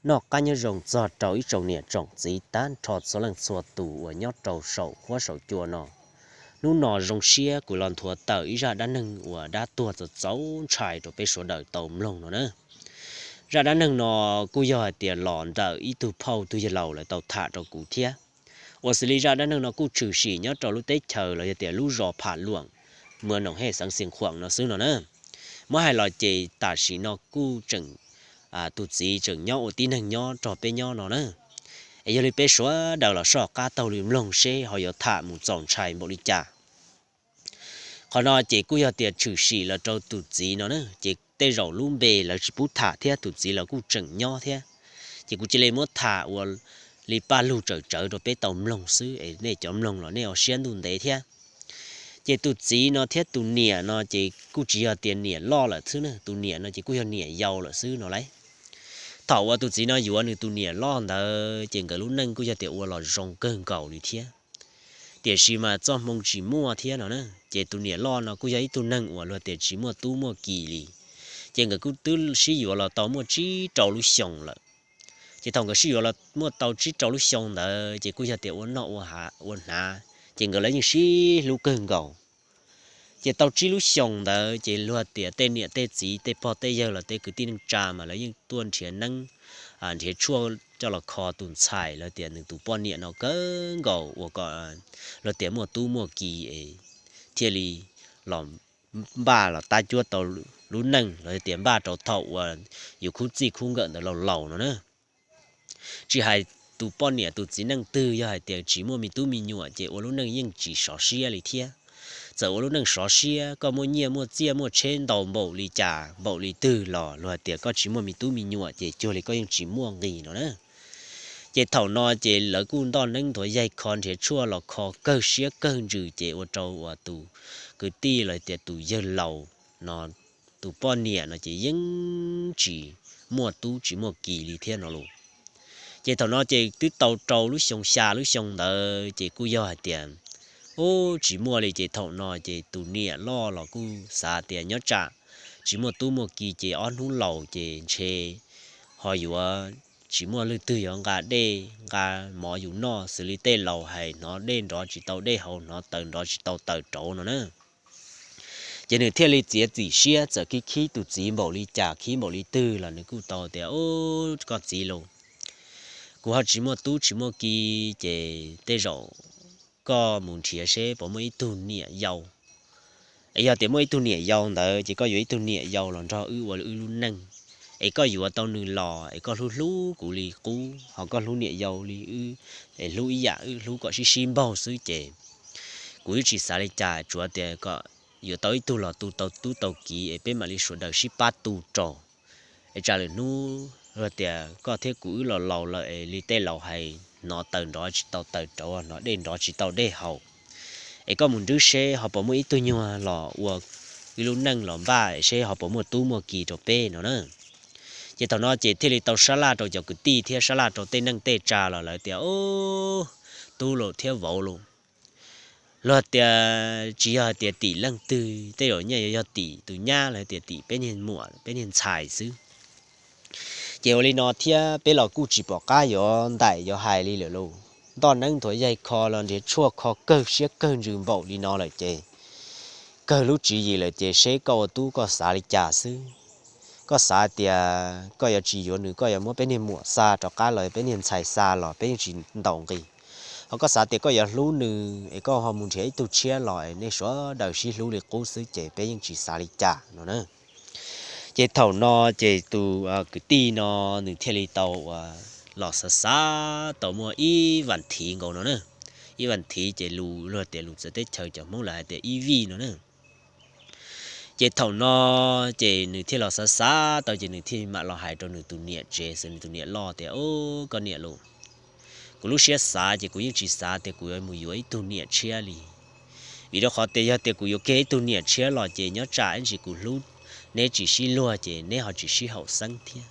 Noj qab nyob zoo txog rau ib tsoom niam tsoom txiv tag nrho txhua leej txhua tus uas nyob rau saum huab saum cua no. Hnub no zoo siab kuv los nthuav tawm ib zaj dab neeg uas dab tuag txaus txaus ntshai rau peb sawv daws tau mloog no na. Zaj dab neeg no kuj yog hais tias los ntawm ib tug phauj tug yawg laus lawv tau tham rau kuv thiab. Uas xws li zaj dab neeg no kuj tshwm sim nyob rau lub teb chaws los yog tias lub zos Pham Luam, muas Noom Hej xeev Xeev Khuam no xwb no na. Muab hais los ces tam sim no kuj tseem, tus txiv tseem nyob ua tib neeg nyob rau peb nyob no na. Es yog li peb sawv daws los soj qab taug li mloog seb ho yuav tham mus txaus ntshai npaum li cas. Qhov no ces kuj yog tias tshwm sim los rau tus txiv no na, ces tej zaum lub npe lawv tsis pub tham thiab tus txiv los kuj tseem nyob thiab. Ces kuv cia li muab tham ua li paj lug tsawm tsawv rau peb tau mloog xwb es nej cov mloog los nej ua siab ntuj ntev thiab. Ces tus txiv no thiab tus niam no ces kuj tsis yog tias niam loj lawm xwb na, tus niam no ces kuj yog niam yau lawm xwb no lauj. Thaum uas tus txiv no yuav nws tus niam loj ntawd ces nkawd lub neej kuj yog tias ua los zoo kawg nkaus li thiab. Tiam sis mas txoj hmoo tsis muaj thiab no na, ces tus niam loj no kuj yog ib tug neeg uas luag tias tsis muaj tub muaj ki li. Ces nkawd kuj twb sib yuav los tau muaj tsib rau lub xyoo lawm. Ces thaum nkawd sib yuav los muaj tau tsib rau lub xyoo ntawd ces kuj yog tias ua noj ua ha ua hnav, ces nkawd lawv yeej sib hlub kawg nkaus. Ces tau tsib lub xyoo ntawd ces luag tias tej niam tej txiv tej pog tej yawg los tej kwv tij neej tsa mas lawv yeej tuaj nrhiav neeb, nrhiav tshuaj coj los kho tus ntxhais los tias nws tus poj niam no kawg nkaus ua kom luag tias muaj tub muaj ki es thiaj li los npaj los tab cuab tau lub neej los tias npaj rau thaum uas yus khub txij khub nkawm ntawd laus laus no na. Tsis hais tus poj niam tus txiv neej twg yog hais tias tsis muaj me tub me nyuam ces ua lub neej yeej tsis sov siab li thiab. Txawm ua lub neej sov siab koj muaj nyiaj muaj txiaj muaj tsheb ntau npaum li cas npaum li twg los luag hais tias koj tsis muaj me tub me nyuam ces cuag li koj yeej tsis muaj nqis no na. Ces thaum no ces lawv kuj ntoj neeb nthuav yaig kho nrhiav tshuaj los kho kawg siab kawg ntsws ces ua rau uas tus kwv tij los tias tus yawg laus no tus poj niam no ces yeej tsis muaj tub tsis muaj ki li thiab no los. Ces thaum no ces twb tau rau lub xyoo xya lub xyoo ntawd ces kuj yog hais tias ub tsis muaj li ces thaum no ces tus niam loj los kuj xav tias nyob tsam tsis muaj tub muaj ki ces ob hnub laus ces ntshe ho yuav tsis muaj leej twg yuav nqa dej nqa mov yus noj xws li tej laus hais hnov dej nrov tsis tau dej haus hnov taws nrov tsis tau taws rauv no na. Ces nws thiaj li txiav txim siab txawm khib khib tus txiv npaum li cas khib npaum li twg los nws kuj tau tias ub koj txiv los, kuv ho tsis muaj tub tsis muaj ki ces tej zaum koj mus nrhiav seb puas muaj ib tug niam yau. Es yog tias muaj ib tug niam yau ntawd ces koj yuav ib tug niam yau los nrog wb ua wb lub neej, es koj yuav tau nws los es koj hlub hlub kuv li qub ho koj hlub niam yau li wb, es hlub ib yam wb hlub kom sib sib npaug xwb ces kuv twb tsis xav li cas tsuav tias kom yuav tau ib tug los tu tau tub tau kiv es peb mam li sawv daws sib pab tu rau. Es tsam lwm hnub luag tias koj thiab kuv wb los laus lawm es li tej laus hais hnov taws nrov tsis tau taws rauv hnov dej nrov tsis tau dej haus, es koj mus nrwb seb ho puas muaj ib tug nyuag los ua wb lub neej los npaj seb ho puas muaj tub muaj ki rau peb no na. Ces thaum no ces thiaj li tau sab laj rau cov kwv tij thiab sab laj rau tej neej tej tsa los lawv tias ub, tub los thiab vauv los, luag tias tsis yog hais tias tim leej twg tej zaum nyaj yuav yog tim tus nyab los tias tim peb niag muam peb niag ntxhais xwb. Ces ua li no thiab peb los kuj tsis pom qab yuav ntaim yuav hais li lawm lauj. Ntoj neeb nthuav yaig kho los nrhiav tshuaj kho kawg siab kawg ntsws npaum li no lawm ces kawg lub tswv yim lawm ces seb koj ua tub koj xav li cas xwb. Koj xav tias koj yuav tsis yuav nws koj yuav muab peb niag muam xa rov qab los peb niag ntxhais xa los peb yeej tsis ntaus nqi. Ho koj xav tias koj yuav hlub nws es koj ho mus nrhiav ib tug tshiab los es nej sawv daws sib hlub li qub xwb ces peb yeej tsis xav li cas no na. Ces thaum no ces tus kwv tij no nws thiaj li tau los xav xav tau muaj ib vas thiv nkaus no na. Ib vas thiv ces lus luag tias lus txawv teb chaws cov Hmoob lawv hais tias ib vij no na. Ces thaum no ces nws thiaj los xav xav tau ces nws thiaj mam los hais rau nws tus niam tsev xwb nws tus niam loj tias, Koj niam los, kuv lub siab xav ces kuv yeej tsis xav tias kuv yuav mus yuav ib tug niam tshiab li. Vim rau qhov tias yog tias kuv yuav kiag ib tug niam tshiab los ces nyob tsam ib ntsis kuv hlub neb tsis sib luag ces neb ho tsis sib haum xeeb thiab.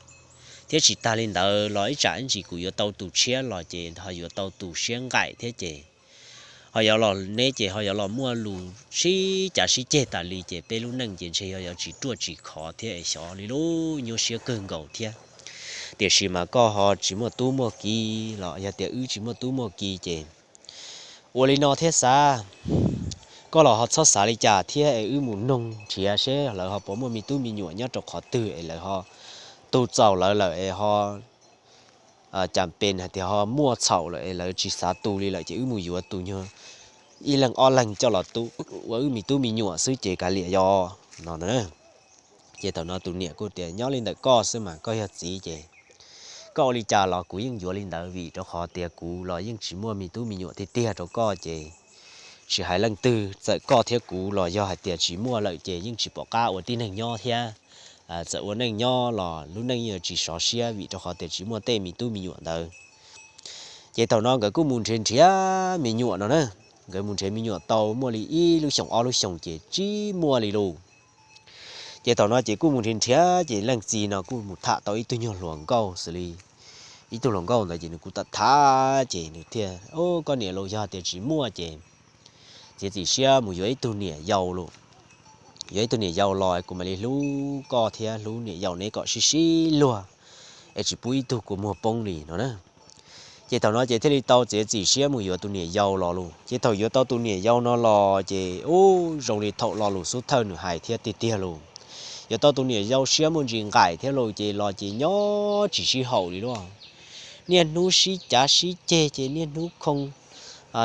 Thiab tsis tas li ntawd los ib tsam ib ntsis kuv yuav tau tus tshiab los ces ho yuav tau tus siab nqaim thiab ces ho yuav los neb ces ho yuav los muaj lus sib cav sib ceg tas li ces peb lub neej ces ntshe yog yuav tsis ruaj tsis khov thiab es xyov li lub nyuaj siab kawg nkaus thiab. tiam sis mas koj ho tsis muaj tub muaj ki los yog tias wb tsis muaj tub muaj ki ces ua li no thiab xav, koj los ho txhob xav li cas thiab es wb mus noog nrhiav seb lawv ho puas muaj me tub me nyuam nyob rau qhov twg es lawv ho tu txaus lawv lawm es ho cas pes hais tias ho muaj txhaum lawm es lawv tsis xav tu li lawm ces wb mus yuav tus nyuag ib leeg ob leeg coj los tu ua wb me tub me nyuam xwb ces kav liam yog no. Ces thaum no tus niam kuj tias nyob li ntawm koj xwb mas koj yog txiv ces koj ua li cas los kuv yeej yuav li ntawd vim rau qhov tias kuv los yeej tsis muaj me tub me nyuam tiag tiag rau koj ces tsis hais leej twg txawm koj thiab kuv los yog hais tias tsis muaj lawm ces yeej tsis pom qab ua tib neeg nyob thiab. Txawm ua neej nyob los lub neej yeej tsis sov siab vim rau qhov tias tsis muaj tej me tub me nyuam ntawd. Ces thaum no nkawd kuj mus nrhiav nrhiav me nyuam no na. Nkawd mus nrhiav me nyuam tau muaj li ib lub xyoos ob lub xyoos ces tsis muaj li lus. Ces thaum no ces kuj mus nrhiav nrhiav ces leej txiv no kuj mus tham tau ib tug nyuag hluas nkauj xws li ib tug hluas nkauj ntawd ces nws kuj tham tham ces nws thiaj, koj niam los yog tias tsis muaj ces txiav txim siab mus yuav ib tug niam yau los, yuav ib tug niam yau los kuv mam li hlub koj thiab hlub niam yau neb kom sib sib luag es tsis pub ib tug kua muag poob li no na. Ces thaum no ces thiaj li tau txiav txim siab mus yuav tus niam yau los lus. Ces thaum yuav tau tus niam yau no los ces ub zoo li thaum lo lus xub thawj nws hais thiab tiag tiag lus. Yuav tau tus niam yau siab muaj ntsis nqaim thiab lus ces los ces nyob tsis sib haum li lauj. Niaj hnub sib cav sib ceg ces niaj hnub khoo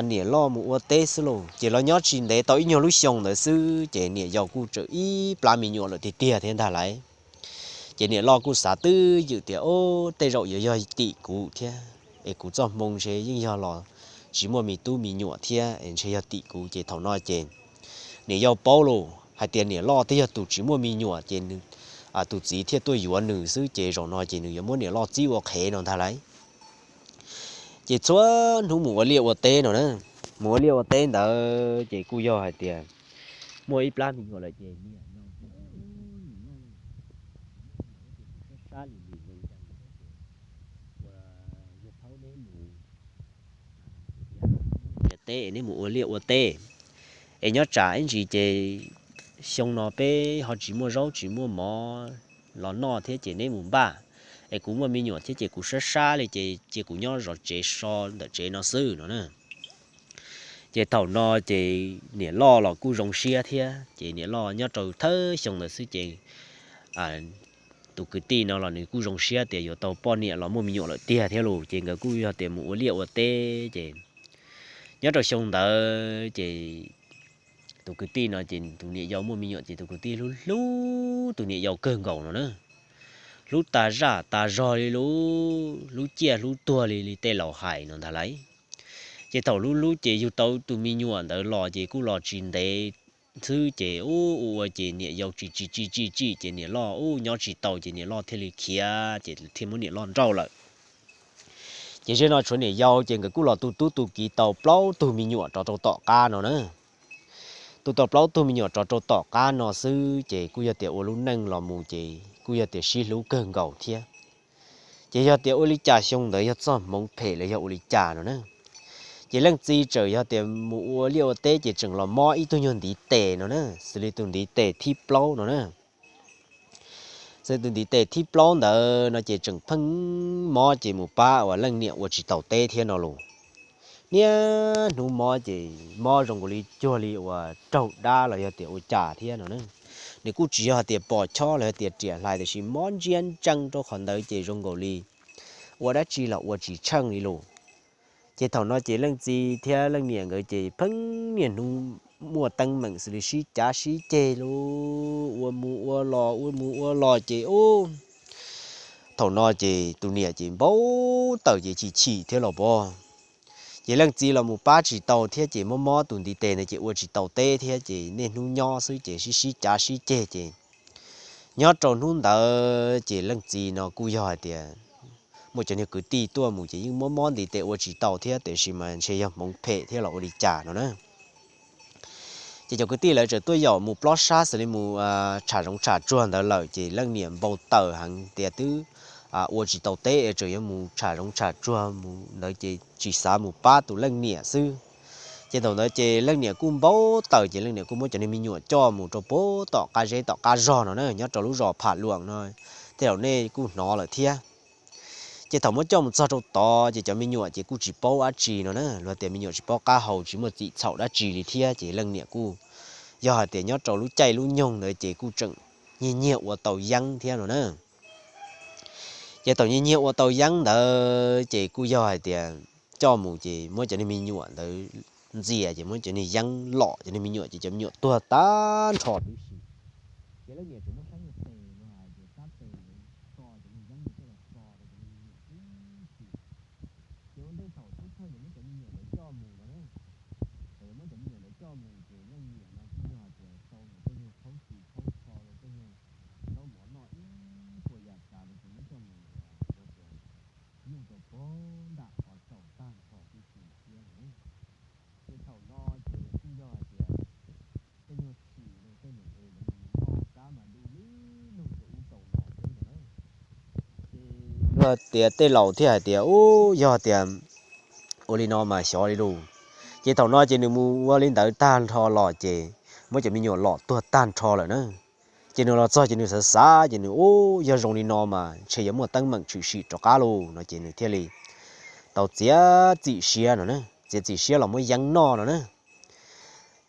niam loj mus ua teb xwb lus. Ces los nyob tsis ntev tau ib nyuag lub xyoo ntawd xwb ces niam yau kuj tseem ib plab me nyuam lawm tiag tiag thiab ntag lauj. Ces niam loj kuj xav twb ywm tias, Ob, tej zaum yuav yog tim kuv thiab es kuv txoj hmoo ntshe yeej yog los tsis muaj me tub me nyuam thiab es ntshe yog tim kuv. Ces thaum no ces niam yau paub lus hais tias niam loj twb yog tus tsis muaj me nyuam ces tus txiv thiaj tuaj yuav nws xwb ces zaum no ces nws yuav muab niam loj txib ua qhev no ntag lauj. Ces txhua hnub mus ua liaj ua teb no na, mus ua liaj ua teb ntawd ces kuj yog hais tias muaj ib plab me nyuam lawm ces niam yau sab sab li li zoo ua yog thaum neb mus ua teb neb mus ua liaj ua teb es nyob tsam ib ntsis ces xyoo no peb ho tsis muaj zaub tsis muaj mov los noj thiab ces neb mus npaj es kuv muaj me nyuam thiab ces kuv sab sab li ces cia kuv nyob zov tsev so ntawm tsev no xwb no na. Ces thaum no ces niam loj los kuj zoo siab thiab ces niam loj nyob rau thawj xyoo ntawd xwb ces tus kwv tij no los nws kuj zoo siab tias yuav tau poj niam los muaj me nyuam lawm tiag thiab lus ces nkawd kuj yog tias mus ua liaj ua teb ces nyob rau xyoo ntawd ces tus kwv tij no ces tus niam yau muaj me nyuam ces tus kwv tij hlub hlub tus niam yau kawg nkaus no na. Hlub tas zaj tas zog li lub, hlub ciaj hlub tuag li li tej laus hais no ntag lauj. Ces thaum hlub hlub ces yug tau tus me nyuam ntawd los ces kuj los tsis ntev xwb ces ub ua ua ces niam yau tsis tsis tsis tsis tsim ces niam loj ub nyob tsis tau ces niam loj thiaj li khiav ces thiaj muab niam loj nrauj lawm. Ces zej no tshuav niam yau ces nkawd kuj los tu tub tu kiv tau plaub tug me nyuam rov rau tom qab no na. Tu tau plaub tug me nyuam rov rau tom qab no xwb ces kuj yog tias ua lub neej los mus ces kuj yog tias sib hlub kawg nkaus thiab. Ces yog tias ua li cas xyoo ntawd yog txoj hmoov phem los yog ua li cas no na, ces leej txiv tseem yog tias mus ua liaj ua teb ces tseem los mob ib tug nyuag ntiv tes no na, xws li tus ntiv tes thib plaub no na. Xws li tus ntiv tes thib plaub ntawd no ces tseem pheej mob ces mus pab uas leej niam ua tsis tau teb thiab no los. Niaj hnub mob ces mob zoo nkaus li cuag li uas raug dab los yog tias ua cas thiab no na. Nws kuj tsis yog tias pom chob los yog tias riam hlais tiam sis mob ntsia ntsees rau qhov ntawd ces zoo nkaus li ua dab tsi los ua tsis tsheej li lus. Ces thaum no ces leej txiv thiab leej niam nkawd ces pheej niaj hnub muaj teeb meem xws li sib cav sib ceg lus, ua mus ua los ua mus ua los ces ub, thaum no ces tus niam ces npau taws ces chim chim thiab los pov. Ces leej txiv los mus pab tsis tau thiab ces mob mob tus ntiv tes ntawd ces ua tsis tau teb thiab ces niaj hnub nyob xwb ces sib sib cav sib ceg ces nyob rau hnub ntawd ces leej txiv no kuj yog hais tias muaj cov niag kwv tij tuaj mus ces yeej mob mob ntiv tes ua tsis tau thiab tiam sis mas ntshe yog hmoov phem thiab los ua li cas no na. Ces cov kwv tij lawv tseem tuaj yaum mus plob sab xws li mus tsham zoov tsham tsuag ntawd lawm ces leej niam npau taws heev tias twb ua tsis tau teb es tseem yuav mus tsham zoov tsham tsuag mus ntawd ces tsis xav mus pab tus leej niam xwb. Ces thaum ntawd ces leej niam kuj npau taws ces leej niam kuj muab cov niag me nyuam coj mus rau puag tom qab zeb tom qab zog no na, nyob rau lub zos Pham Luam no, tej zaum nej kuj hnov lawm thiab. Ces thaum muab coj mus txog rau tod ces cov me nyuam ces kuj tsis paub dab tsi no na, luag tias me nyuam tsis paub qab hau tsis muaj txim txhaum dab tsi li thiab ces leej niam kuj yog hais tias nyob rau lub caij lub nyoog ntawd ces kuj tseem nyiag nyiag ua tau yeeb thiab no na. Ces thaum nyiag nyiag ua tau yeeb ntawd ces kuj yog hais tias coj mus ces muab cov niag me nyuam ntawd ntxias ces muab cov niag yeeb lom cov niag me nyuam ces cov me nyuam tuag tag nrho tib si. Ces leej niam tseem muab sab nyuag tes los hais tias sab tes ntawd so cov niag yeeb ntawd coj los so rau cov niag me nyuam tib si. Ces ua ntej thaum tub thawj yuav muab cov me nyuam ntawd coj mus no na, thaum yuav muab cov me nyuam ntawd coj mus ces leej niam no kuj yog hais tias sau ntawm tej nyuag khaub tis khaub tsho rau tej nyuag zaub mov noj ib puas yam tsav rau ces muab coj mus ua tias nyuj rau pag nram qhov saum tag nrho tib si thiab no na. Ces thaum no ces kuj yog hais tias tej nyuag tshis no tej niam es lawv mus noj kab mas du li lug rau ub rau no xwb no na. Ces luag tias tej laus thiaj hais tias, Ub, yog tias ua li no mas xyov li lus. Ces thaum no ces nws mus ua li ntawd tag nrho los ces muab cov me nyuam lom tuag tag nrho lawm na. Ces nws los txog ces nws xav xav ces nws, Ub, yog zoo li no mas ntshe yuav muaj teeb meem tshwm sim rov qab lauj no ces nws thiaj li tau txiav txim siab no na, txiav txim siab los muab yeeb noj no na.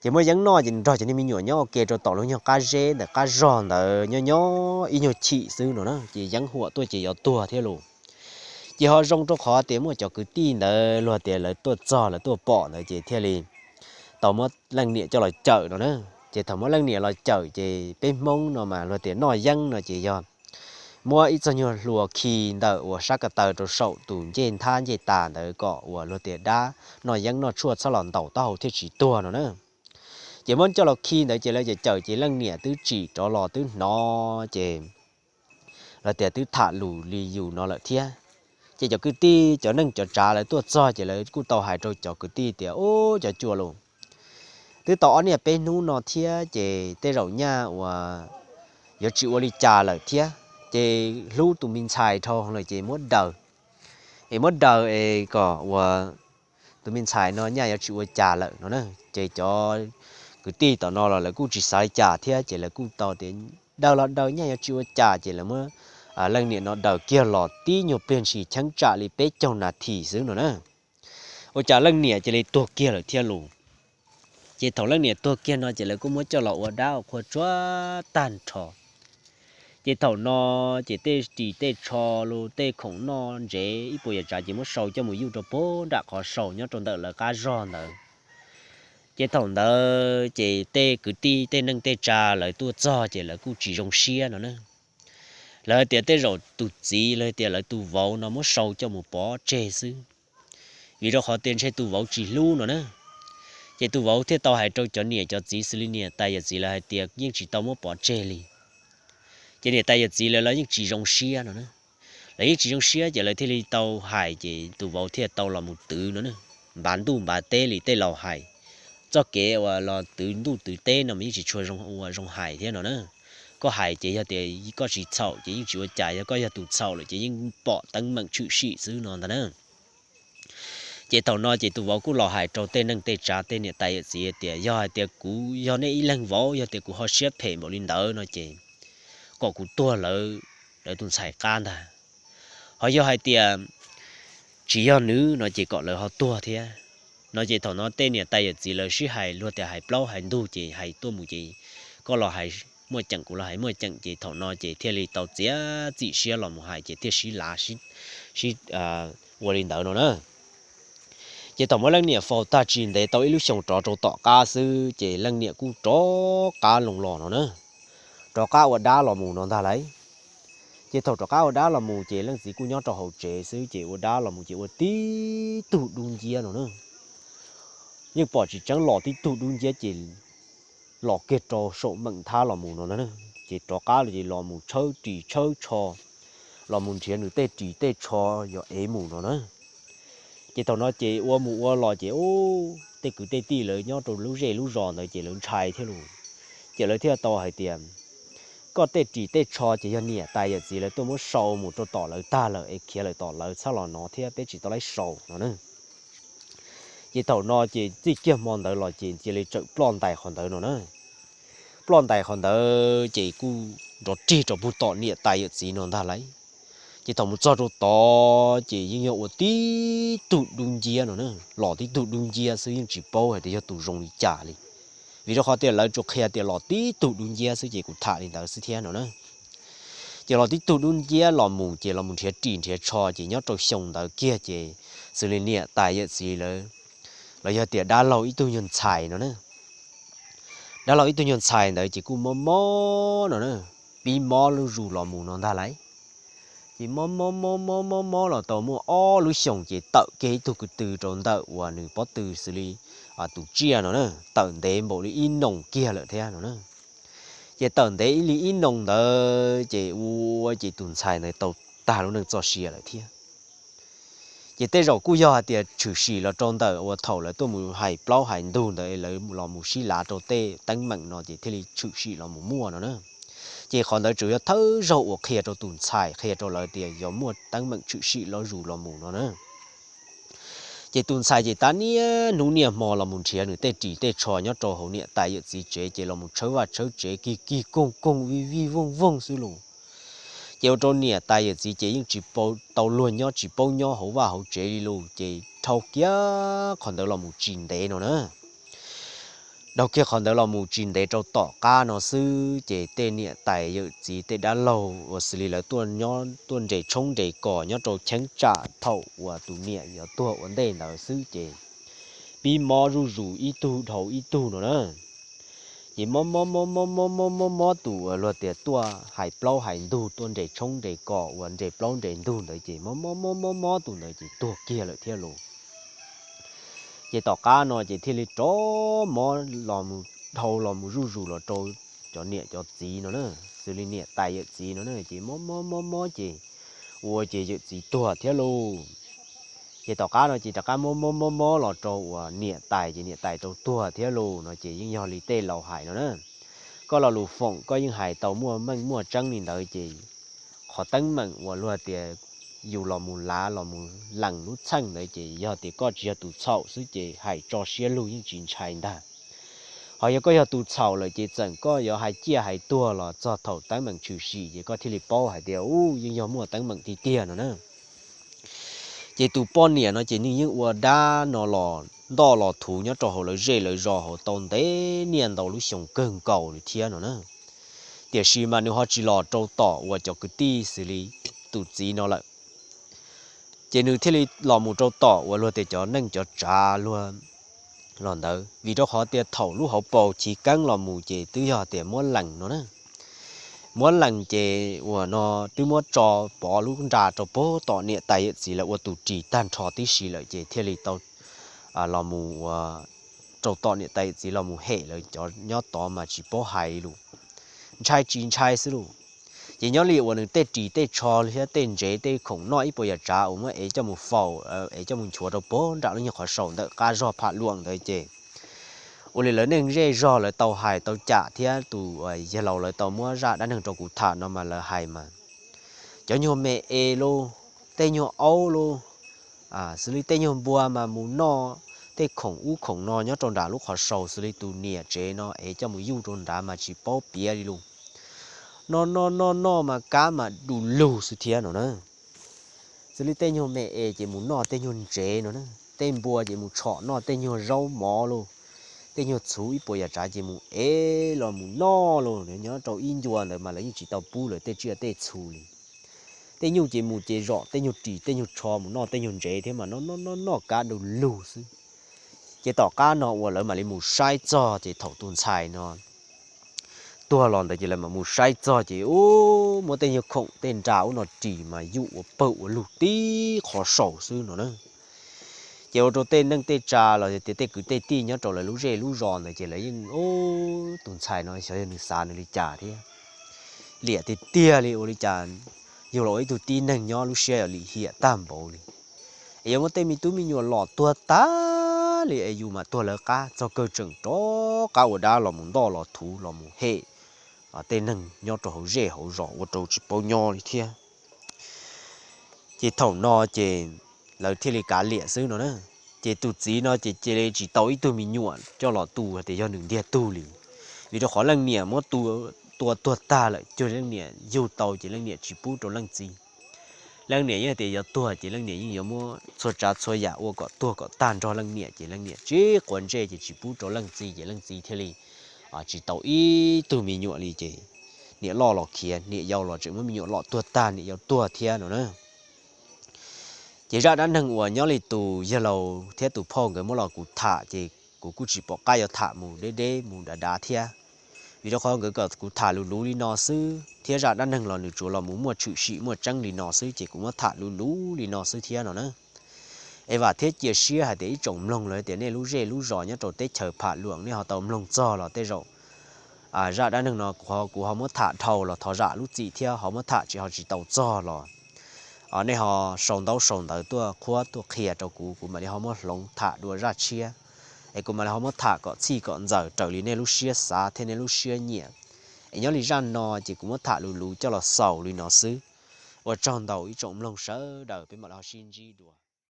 Ces muab yeeb noj ces nws nrog cov niag me nyuam nyob ua ke rau tom lub nyuag qab zeb ntawm qab zog ntawd nyob nyob ib nyuag chim xwb no na, ces yeeb huam tuaj ces yuav tuag thiab lauj. Ces ho zoo rau qhov tias muaj cov kwv tij ntawd luag tias lawv tuaj txog lawv tuaj pom ntawd ces thiaj li tau muab leej niam coj los cawm no na. Ces thaum muab leej niam los cawm ces peb Hmoob no mas luag tias noj yeeb no ces yog muab ib txoj nyuag hlua khi ntawm uas sab ko taw rau saum tus ncej nthab ncej tas ntawd kom uas luag tias dab noj yeeb noj tshuaj txhob los ntaus taub hau thiaj tsis tuag no na. Ces muab coj los khi ntawd ces lawv cawm cawm ces leej niam twb tsim rov los twb hnov ces lawv tias twb tham lus li yus no lawm thiab. Ces cov kwv tij cov neej cov tsav lawv tuaj txog ces lawv kuj tau hais rau cov kwv tij tias, Ub, cov cua lauj, twb tau ob niaj peb hnub no thiab ces tej zaum nyaj uas yuav tsis ua li cas lawm thiab, ces hlub tus me ntxhais dhau lawm ces muab daws, es muab daws es kom uas tus me ntxhais no nyaj yuav tsis ua cas lawm no na. Ces cov kwv tij tom no los lawv kuj tsis xav li cas thiab ces lawv kuj tau tias daws los daws nyaj yuav tsis ua cas ces lawv muab leej niam no daws kiag los tib nyuag pliag ntshis cheeb tsam li peb caug nas this xwb no na. Ua cas leej niam cia li tuag kiag lawm thiab lauj. Ces thaum leej niam tuag kiag no ces lawv kuj muab coj los ua dab ua qhua tsuag tag nrho. Ces thaum no ces tej ris tej tsho los tej khoom noj ntsev ib puas yam tsav ces muab sau coj mus yuj rau puag nram qhov saus nyob rau ntawm lawv qab zog ntawd. Ces thaum ntawd ces tej kwv tij tej neej tej tsav lawv tuaj txog ces lawv kuj tsis zoo siab no na. Lawv tias tej zaum tus txiv los tias lawv tus vauv no muab sau coj mus pov tseg xwb, vim rau qhov tias ntshe tus vauv tsis hlub no na. Ces tus vauv thiaj tau hais rau cov niam cov txiv xws li niam tais yawm txiv lawv hais tias yeej tsis tau muab pov tseg li. Ces niam tais yawm txiv lawv los yeej tsis zoo siab no na. Lawv yeej tsis zoo siab ces lawv thiaj li tau hais ces tus vauv thiaj tau los mus twv no na, npav ntuj npav teb li tej laus hais. Txoj kev uas los twv ntuj twv teb no mas yeej tsis tshua zoo ua zoo hais thiab no na. Koj hais ces yog tias koj tsis txhaum ces yeej tsis ua cas, yog koj yog tus txhaum lawm ces yeej pom teeb meem tshwm sim xwb no ntag na. Ces thaum no ces tus vauv kuj los hais rau tej neej tej tsav tej niam tais yawm txiv tias yog hais tias kuv yog nej ib leeg vauv, yog tias kuv ho siab phem npaum li ntawd no ces kom kuv tuag lawv, lawv tus ntxhais qab ntag. Ho yog hais tias tsis yog nws no ces kom lawv ho tuag thiab no. Ces thaum no tej niam tais yawm txiv lawv sib hais luag tias hais plaub hais ntug ces hais tuaj mus ces koj los hais muaj ceem kuv los hais muaj ceem ces thaum no ces thiaj li tau txiav txim siab los mus hais ces thiaj sib lav sib ua li ntawd no na. Ces thaum muab leej niam faus tag tsis ntev tau ib lub xyoos rov rau tom qab xwb ces leej niam kuj rov qab loo los no na. Rov qab ua dab los mus no ntag lauj. Ces thaum rov qab ua dab los mus ces leej txiv kuj nyob rau hauv tsev xwb ces ua dab los mus ces ua tib tug dub nciab no na. Yeej pom tsis tseeb los tib tug dub nciab ces los kiag rau saum meem nthab los mus no na. Ces rov qab los ces los mus tshawb ris tshawb tsho, los mus nrhiav nws tej ris tej tsho yog ev mus no na. Ces thaum no ces ua mus ua los ces ub tej kwv tej tij lawv nyob rau lub zej lub zos ntawd ces lawv ntshai thiab lauj. Ces lawv thiaj tau hais tias koj tej ris tej tsho ces yog niam tais yawm txiv lawv tuaj muab sau mus rau tom lawv tag lawm es khiav lawm tom lawv txhob los no thiab peb tsis tau laib sau no na. Ces thaum no ces txij kiag hmo ntawd los ces cia li tsawm ploj ntais qhov ntawd no na. Ploj ntais qhov ntawd ces kuj nrov rig rau puag tom niam tais yawm txiv no ntag lauj. Ces thaum mus txog rau tod ces yeej yog ua tib tug dub nciab no na, los tib tug dub nciab xwb, yeej tsis paub hais tias yog tus zoo li cas li. Vim rau qhov tias lawv tsuas qhia tias los tib tug dub nciab xwb, ces kuv tham li ntawd xwb thiab no na. Ces los tib tug dub nciab los mus ces los mus nrhiav ris nrhiav tsho, ces nyob rau xyoo ntawd kiag ces xws li niam tais yawm txiv lawv, los yog tias dab laug ib tug nyuag ntxhais no na. Dab laug ib tug nyuag ntxhais ntawd ces kuj mob mob no na, pib mob lub zus los mus no ntag lauj. Ces mob mob mob mob mob mob los tau muaj ob lub xyoos ces tawm kiag ib tug ko tw rau ntawm uas nws pob tw xws li tus tsiaj no na, tawm ntev npaum li ib noos kiag lawm thiab no na. Ces tawm ntev ib li ib noos ntawd ces ua ces tus ntxhais ntawd tau tag lub neej txoj sia lawm thiab. Ces tej zaum kuj yog hais tias tshwm sim los rau ntawm uas thaum lawv tuaj mus hais plaub hais ntug ntawd, lawv los mus sib lav rau tej teeb meem no ces thiaj li tshwm sim los mus muaj no na. Ces qhov ntawd tsuas yog thawj zaug uas qhia rau tus ntxhais, qhia rau lawv tias yog muaj teeb meem tshwm sim los zus los mus no na. Ces tus ntxhais ces tab niaj hnub niaj hmo los mus nrhiav nws tej ris tej tsho nyob rau hauv niam tais yawm txiv tsev, ces los mus tshawb vaj tshawb tsev kig kig koog koog vij vij voog voog xwb los. Ces ua rau niam tais yawm txiv ces yeej tsis tau luag nyob, tsis paub nyob hauv vaj hauv tsev li los, ces dhau kiag qhov ntawd los mus tsis ntev no na. Dhau kiag qhov ntawd los mus tsis ntev rau tom qab no xwb, ces tej niam tais yawm txiv tej dab laug uas xws li lawv tuaj nyob tuaj nres tshoob nres kos nyob rau cheeb tsam thaum uas tus niam yuav tuag ua ntej ntawd xwb ces pib mob zuj zus ib tug dhau ib tug no na. Ces mob mob mob mob mob mob mob mob tus uas luag tias tuaj hais plaub hais ntug, tuaj nres tshoob nres kos uas nres plaub nres ntug ntawd ces mob mob mob mob mob tus ntawd ces tuag kiag lawm thiab los. Ces tom qab no ces thiaj li rov mob los mus dhau los mus zuj zus los rau cov niam cov txiv no na, xws li niam tais yawm txiv no na, ces mob mob mob mob ces ua ces yawm txiv tuag thiab lauj. Ces tom qab no ces rov qab mob mob mob mob los rau uas niam tais, ces niam tais rau tuag thiab lauj no. Ces yeej yog li tej laus hais no na, koj lo lus foom koj yeej hais tau muaj meej muaj tseeb li ntawd. Ces qhov teeb meem uas luag tias yus los mus lav los mus lees lub txheej ntawd ces yog tias koj tsis yog tus txhaum xwb ces hais tso siab lug yeej tsis ntshai ntag. Ho yog koj yog tus txhaum lawm ces txawm koj yuav hais ciaj hais tuag los txog thaum teeb meem tshwm sim ces koj thiaj li paub hais tias u yeej yog muaj teeb meem tiag tiag no na. Ces tus poj niam no ces nws yeej ua dab no los ntoj los thuv nyob rau hauv lawv zej lawv zos hauv tau ntev niaj ntau lub xyoo kawg nkaus li thiab no na. Tiam sis mas nws ho tsis los rau tom uas cov kwv tij xws li tus txiv no lawm. Ces nws thiaj li los mus rau tom uas luag tias cov neej cov tsav luag los ntawd, vim rau qhov tias thaum lub hauv paus chiv keeb los mus ces twb yog tias muab lees no na. Muab lees ces uas no twb muab tso pov lub nra rau puag tom niam tais yawm txiv lawv ua tus ris tag nrho tib si lawm ces thiaj li tau los mus ua rau tom niam tais yawm txiv los mus hem lawv cov nyob tod mas tsis paub hais li lus, ntshai tsis ntshai xwb lus. Ces nyob li uas nws tej ris tej tsho thiab tej ntsev tej khoom noj ib puas yam tsav uas muab ev coj mus faus, ev coj mus nchuav rau puag nram lub nyuag qhov saus ntawm qab zog pham luam ntawd ces ua li lawv neej zej zog lawv tau hais tau cam thiab tus yawg laus lawv tau muab zaj dab neeg rau kuv tham no mas lawv hais mas cov nyuag me es los, tej nyuag aub los, xws li tej nyuag npua mas mus noj tej khoom ub khoom no nyob rau nram lub qhov saus xws li tus niam tsev no es coj mus yuj rau nrad mas tsis paub piav li lus. Noj noj noj noj mas kab mas du lug xwb thiab no na. Xws li tej nyuag me es ces mus noj tej nyuag ntsev no na, tej npua ces mus tshom noj tej nyuag zaub mov los, tej nyuag txhuv ib puas yam tsav ces mus ev los mus noj los nyob rau ib ncua ntawd mas lawv yeej tsis tau pub lawv tej tsiaj tej txhu li. Tej nyuj ces mus ces zom tej nyuag ris tej nyuag tsho mus noj tej nyuag ntsev thiab mas noj noj noj noj kab du lug xwb. Ces tom qab no uas lawv mam li mus saib txog ces thaum tus ntxhais no tuag los ntawd ces lawv mam mus saib txog ces u, muab tej nyuag khoom tej nra ub no ris mas yuj ua pawg ua lug tib qhov saus xwb no na. Ces ua rau tej neej tej tsa los tias tej kwv tej tij nyob rau lawv lub zej lub zos ntawd ces lawv yeej u, tus ntxhais no xyov yog nws xav nws li cas thiab. Liam tiag tiag li ua li cas yug los ua ib tug tib neeg nyob lub siab yuav lim hiam tag npaum li, es yuav muab tej me tub me nyuam los tuag tag li es yus mam tuag lawv qab txog kawg tseem rov qab ua dab los mus ntoj los thuv los mus hem tej neeg nyob rau hauv zej hauv zos ua rau tsis paub nyob li thiab. Ces thaum no ces lawv thiaj li kav liam xwb no na. Ces tus txiv no ces cia li tsis tau ib tug me nyuam coj los tu tias yog nws ntiag tug li, vim rau qhov leej niam muab tua tuag tag lawm, cuag leej niam yug tau ces leej niam tsis pub rau leej txiv. Leej niam yeej tias yuav tuag ces leej niam yeej yuav muab txhua tsav txhua yam ua kom tuag kom tag nrog leej niam, ces leej niam tsis quav ntsej ces tsis pub rau leej txiv, ces leej txiv thiaj li tsis tau ib tug me nyuam li. Ces niam loj los khiav, niam yau los tseem muab me nyuam lom tuag tag, niam yau tuag thiab no na. Ces zaj dab neeg uas nyob li tus yawg laus thiab tus phauj nkawd muab los kuv tham ces kuv kuj tsis pom qab yuav tham mus deb deb mus dav dav thiab, vim rau qhov nkawd kom kuv tham luv luv li no xwb thiab zaj dab neeg los nws tsuas los mus muaj tshwm sim muaj tseeb li no xwb ces kuv muab tham luv luv li no xwb thiab no na. Es vam thiab cia siab hais tias ib tsoom mloog los tias nej lub zej lub zos nyob rau teb chaws Pham Luam nej ho tau mloog txog los tej zaum zaj dab neeg no kuv ho muab tham dhau los thov zam lub txim thiab, ho muab tham tsis ho tsis tau txog los nej ho sau ntaub sau ntawv tuaj qhuab tuaj qhia rau kuv, kuv mam li ho muab hloov tham dua zaj tshiab, es kuv mam li ho muab tham kom txhij kom ntxaws raws li nej lub siab xav thiab nej lub siab nyiam. Es nyob li zaj no ces kuv muab tham luv luv coj los xaus li no xwb. Ua tsaug ntau ib tsoom mloog sawv daws, peb mam li ho sib ntsib dua.